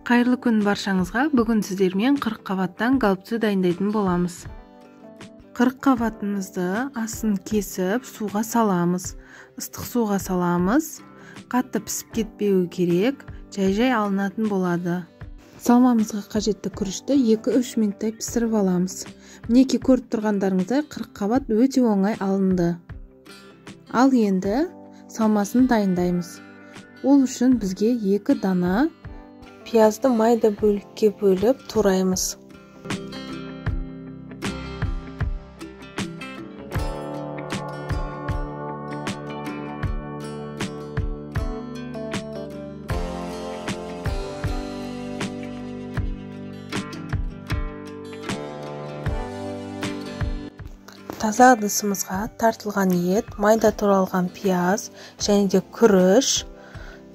Қайырлы күн баршаңызға. Бүгін сіздермен 40 қабаттан голубцы дайындайтын боламыз. 40 қабатымызды астын кесіп суға саламыз. Ыстық суға саламыз. Қатты пісіп кетпеуі керек, жай-жай алынатын болады. Салмамызға қажетті күрішті 2-3 минуттай пісіріп аламыз. Мінекей көріп тұрғандарыңыздай 40 қабат өте оңай алынды. Ал енді салмасын дайындаймыз. Ол үшін бізге 2 дана пиязды майда бөлікке бөліп тураймыз. Таза ыдысымызға тартылған ет, майда туралған пияз және де күріш,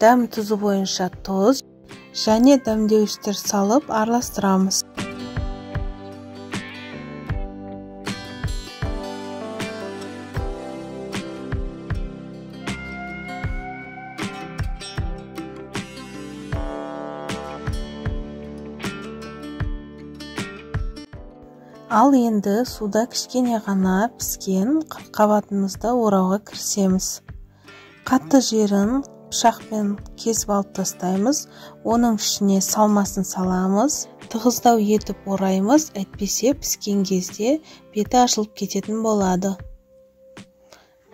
дәм тұзы бойынша тұз және дәмдеуіштер салып араластырамыз. Ал енді суда кішкене ғана піскен қабатымызды орауға кірісеміз. Қатты жерін пышақпен кесіп алып тастаймыз. Оның ішіне салмасын саламыз. Тығыздау етіп ораймыз, әйтпесе піскен кезде беті ашылып кететін болады.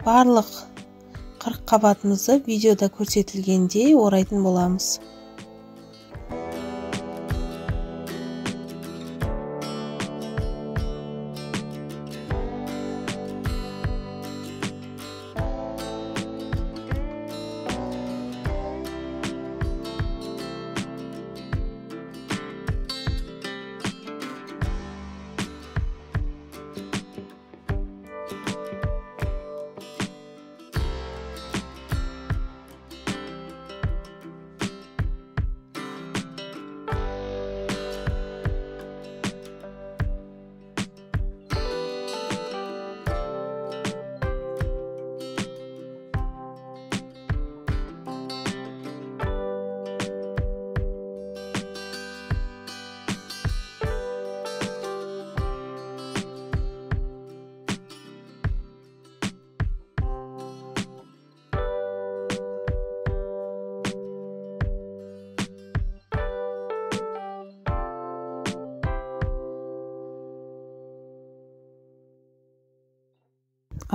Барлық 40 қабатымызды видеода көрсетілгендей орайтын боламыз.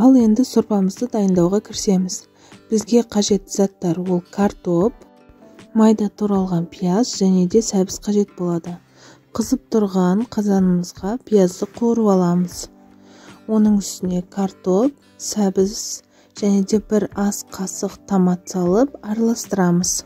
Ал енді сорпамызды дайындауға кірісеміз. Бізге қажетті заттар ол картоп, майда туралған пияз және де сәбіз қажет болады. Қызып тұрған қазанымызға пиязды қуырып аламыз. Оның үстіне картоп, сәбіз және де бір ас қасық томат салып араластырамыз.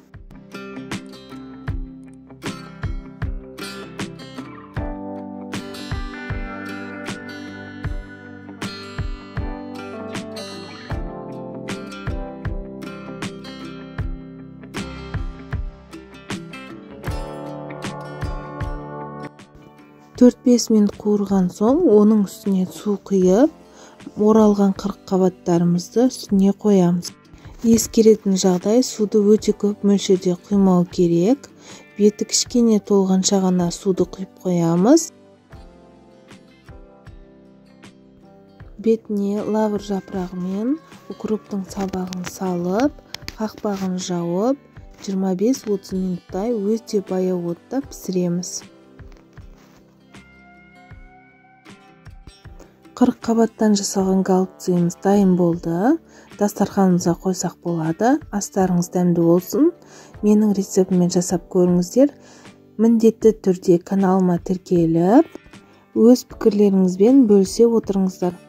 Төрт-бес минут қуырған соң оның үстіне су құйып, оралған 40 қабаттарымызды үстіне қоямыз. Ескеретін жағдай, суды өте көп мөлшерде құймау керек. Беті кішкене толғанша ғана суды құйып қоямыз. Бетіне лавр жапырағы мен укроптың сабағын салып, қақпағын жауып, 25-30 минуттай өте баяу отта пісіреміз. 40 қабаттан жасалған голубцымыз дайын болды. Дастарханымызға қойсақ болады. Астарыңыз дәмді болсын. Менің рецептіммен жасап көріңіздер. Міндетті түрде каналыма тіркеліп, өз пікірлеріңізбен бөлісе отырыңыздар.